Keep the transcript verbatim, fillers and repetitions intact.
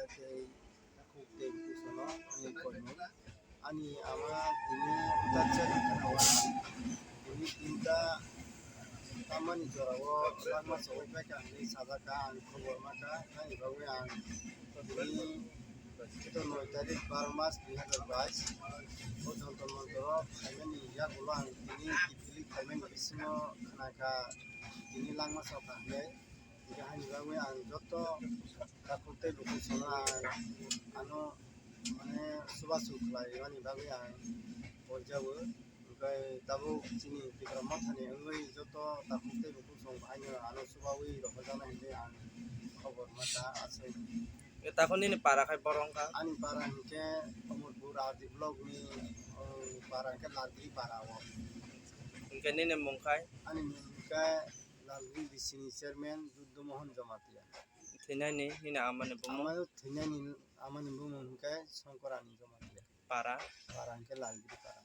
Tei takhuk tei bukusono ani koimung. Ani ama tini uda chari khana wa. Tini tinta tamani jorao langma sogwi phaikha hinwi sajak kha, ang khobor mankha. Ani bagwi ang tini kito noi tarik baro mas dui hazar bais o Jantar Mantaro phaimani yagulo ang tini kiphilwi phaimani bisingo khnakha tini langma sokha hinwi. Hinkhe haini bagwi ang joto takhuk tei bukusono ang ano mane chubachu khlaimani bagwi ang poijao. Hinkhe tabuk chini Tipra Mothani wngwi joto takhuk tei bukusong bahaino ano chubawi rohorjaknai hinwi ang khobor mankha aswk. E, takhuk nini para khai borok wngkha? Ani para hinkhe Omorpur R D block ni, o, para hinkhe Lalgiri para o. Hinkhe nini mung khai? Ani mung hinkhe Lalgiri B C ni chairman Juddo Mohon Jamatia. Thwinaini nini amani bumung? Amani thwinaini amani bumung hinkhe Songkorani Jamatia. Para? Para hinkhe Lalgiri para.